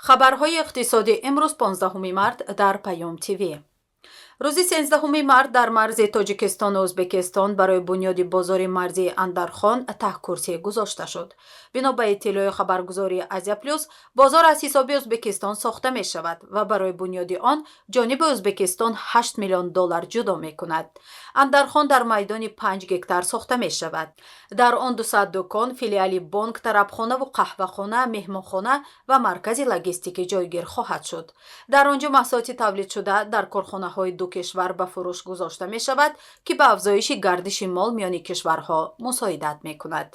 Хабарҳои иқтисодӣ имрӯз, 15 март, дар Паём ТВ. Рӯзи 13 март дар марзи Тоҷикистону Ӯзбекистон барои бунёди бозори марзии Андархон таҳкурсӣ гузошта шуд. Бино ба иттилои хабаргузории Азия Плюс, бозор аз ҳисоби Ӯзбекистон сохта мешавад ва барои бунёди он ҷониби Ӯзбекистон 8 миллион доллар ҷудо мекунад. Андархон дар майдони 5 гектар сохта мешавад. Дар он 200 дукон, филиали бонк, тарабхонаву қаҳвахона, меҳмонхона ва маркази логистикӣ ҷойгир хоҳад шуд. Дар он ҷо маҳсулоти тавлидшуда дар корхонаҳои ду кишвар ба фурӯш гузошта мешавад, ки ба афзоиши гардиши мол миёни кишварҳо мусоидат мекунад.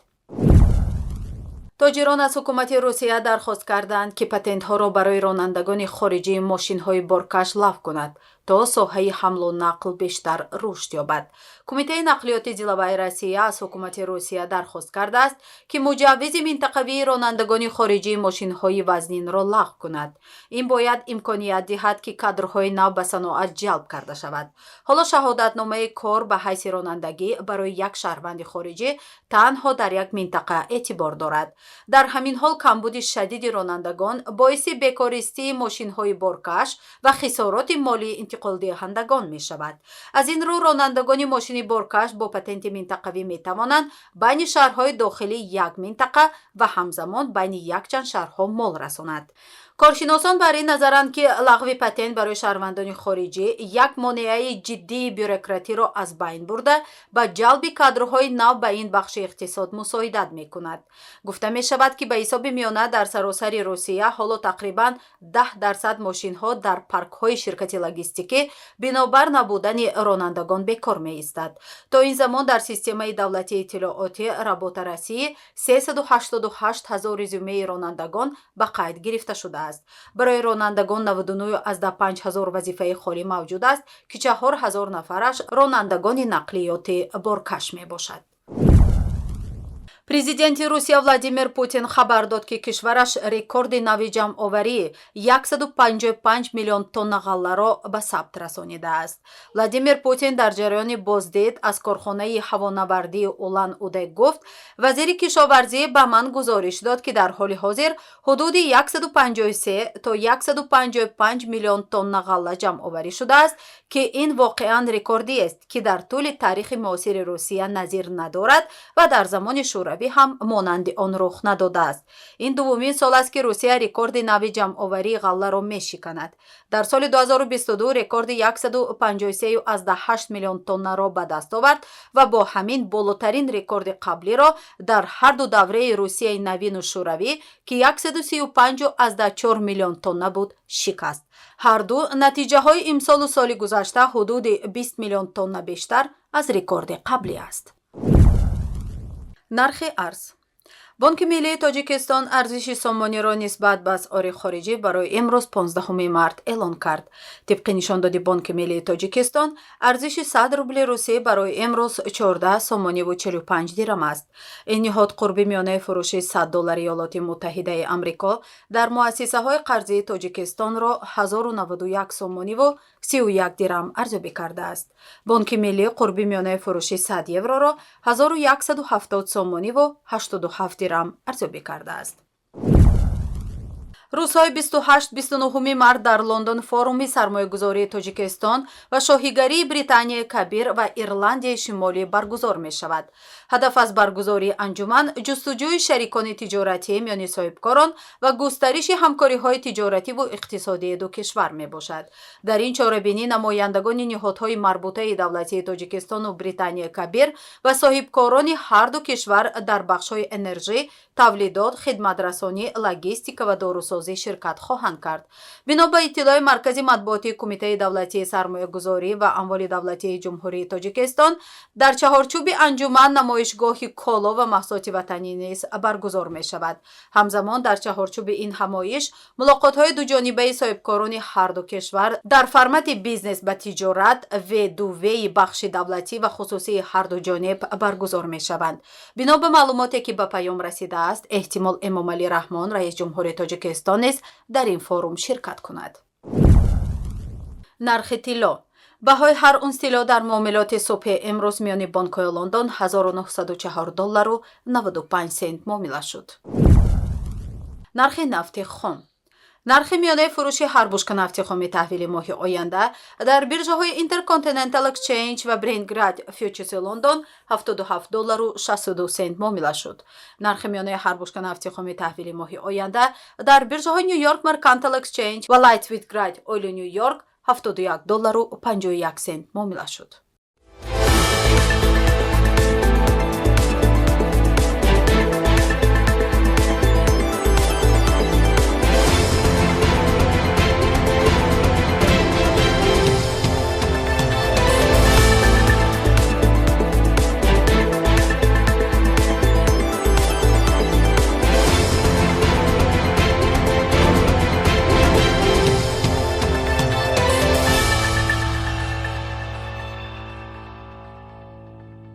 Тоҷирон аз ҳукумати Русия дархост карданд, ки патентҳоро барои ронандагони хориҷии мошинҳои боркаш лағв кунад, то соҳаи ҳамлу нақл бештар рушд ёбад. Кумитаи нақлиёти зилаваи Россия аз ҳукумати Русия дархост кардааст, ки муҷаввизи минтақавии ронандагони хориҷии мошинҳои вазнинро лағв кунад. Ин бояд имконият диҳад, ки кадрҳои нав ба саноат ҷалб карда шавад. Ҳоло шаҳодатномаи кор ба ҳайси ронандагӣ барои як шаҳрванди хориҷӣ танҳо дар як минтақа эътибор дорад. Дар ҳамин ҳол, камбуди шадиди ронандагон боиси бекористии мошинҳои боркаш ва хисороти молии интиқолдиҳандагон мешавад. Аз ин рӯ, ронандагони мошини боркаш бо патенти минтақавӣ метавонанд байни шаҳрҳои дохилии як минтақа ва ҳамзамон байни якчанд шаҳрҳо мол расонад. Коршиносон бар ин назаранд, ки лағви патент барои шаҳрвандони хориҷӣ як монеаи ҷиддии бюрократиро аз байн бурда, ба ҷалби кадрҳои нав ба ин бахши иқтисод мусоидат мекунад. Гуфта мешавад, ки ба ҳисоби миёна дар саросари Русия ҳоло тақрибан 10% мошинҳо дар паркҳои ширкати логистикӣ бинобар набудани ронандагон бекор меистад. То ин замон дар системаи давлатии иттилоотӣ Работа России 388 ҳазор резюмеи ронандагон ба қайд гирифта шудааст. Барои ронандагон 99,5 ҳазор вазифаи холӣ мавҷуд аст, ки 4 ҳазор нафараш ронандагони нақлиёти боркаш мебошад. Президенти Русия Владимир Путин хабар дод, ки кишвараш рекорди нави ҷамъоварии 155 миллион тонна ғалларо ба сабт расонидааст. Владимир Путин дар ҷараёни боздид аз корхонаи ҳавонавардии Улан Удэ гуфт: «Вазири кишоварзӣ ба ман гузориш дод, ки дар ҳоли ҳозир ҳудуди 153 то 155 миллион тонна ғалла ҷамъоварӣ шудааст, ки ин воқеан рекордиест, ки дар тӯли таърихи муосири Русия назир надорад ва дар замони Шӯравӣ ҳам монанди он рух надодааст. Ин дуввумин сол аст, ки Русия рекорди нави ҷамъоварии ғалларо мешиканад. Дар соли 2022 рекорди 153,8 миллион тоннаро ба даст овард ва бо ҳамин болотарин рекорди қаблиро дар ҳарду давраи Русияи навину Шӯравӣ, ки 135,4 миллион тонна буд, шикаст. Ҳарду натиҷаҳои имсолу соли гузашта ҳудуди 20 миллион тонна бештар аз рекорди қаблӣ аст». Нархи арз. Бонки миллии Тоҷикистон арзиши сомониро нисбат ба асъори хориҷӣ барои имрӯз, 15 март, эълон кард. Тибқи нишондоди Бонки миллии Тоҷикистон, арзиши 100 рубли русӣ барои имрӯз 14 сомониву 45 дирам аст. Ин ниҳод қурби миёнаи фурӯши 100 доллари Иёлоти Муттаҳидаи Амрико дар муассисаҳои қарзии Тоҷикистонро 1091 сомониву 31 дирам арзёбӣ кардааст. Бонки миллӣ қурби миёнаи фурӯши 100 евроро 1170 сомониву 87 дирам арзёбӣ кардааст. Рӯзҳои 28-29 март дар Лондон форуми сармоягузории Тоҷикистон ва Шоҳигарии Британияи Кабир ва Ирландияи Шимолӣ баргузор мешавад. Ҳадаф аз баргузории анҷуман ҷустуҷӯи шарикони тиҷоратӣ миёни соҳибкорон ва густариши ҳамкориҳои тиҷоративу иқтисодии ду кишвар мебошад. Дар ин чорабинӣ намояндагони ниҳодҳои марбутаи давлатии Тоҷикистону Британияи Кабир ва соҳибкорони ҳарду кишвар дар бахшҳои энержӣ, тавлидот, хидматрасонӣ, логистика ва дорусозӣ ширкат хоҳанд кард. Бино ба иттилои маркази матбуотии Кумитаи давлатии сармоягузорӣ ва амволи давлатии Ҷумҳурии Тоҷикистон, дар чаҳорчӯби анҷуман намоишгоҳи коло ва маҳсулоти ватанӣ низ баргузор мешавад. Ҳамзамон, дар чаҳорчӯби ин ҳамоиш мулоқотҳои дуҷонибаи соҳибкорони ҳарду кишвар дар формати бизнес ба тиҷорат В2В-и бахши давлатӣ ва хусусии ҳарду ҷониб баргузор мешаванд. Бино ба маълумоте, ки ба Паём расидааст, эҳтимол, Эмомалӣ Раҳмон, раис ҷумҳури Тоҷикистон, низ дар ин форум ширкат кунад. Нархи тилло. Баҳои ҳар унс тилло дар муомилоти субҳи имрӯз миёни бонкҳои Лондон 1904 доллару 95 сент муомила шуд. Нархи нафти хом. Нархи миёнаи фурӯши ҳар бушка нафти хоми таҳвили моҳи оянда дар биржаҳои Intercontinental Exchange ва Brent Grade Futures Лондон 77 доллару 62 сент муомила шуд. Нархи миёнаи ҳар бушка нафти хоми таҳвили моҳи оянда дар биржаҳои New York Mercantile Exchange ва Light Sweet Grade Oil Нью Йорк 71 доллару 51 сент муомила шуд.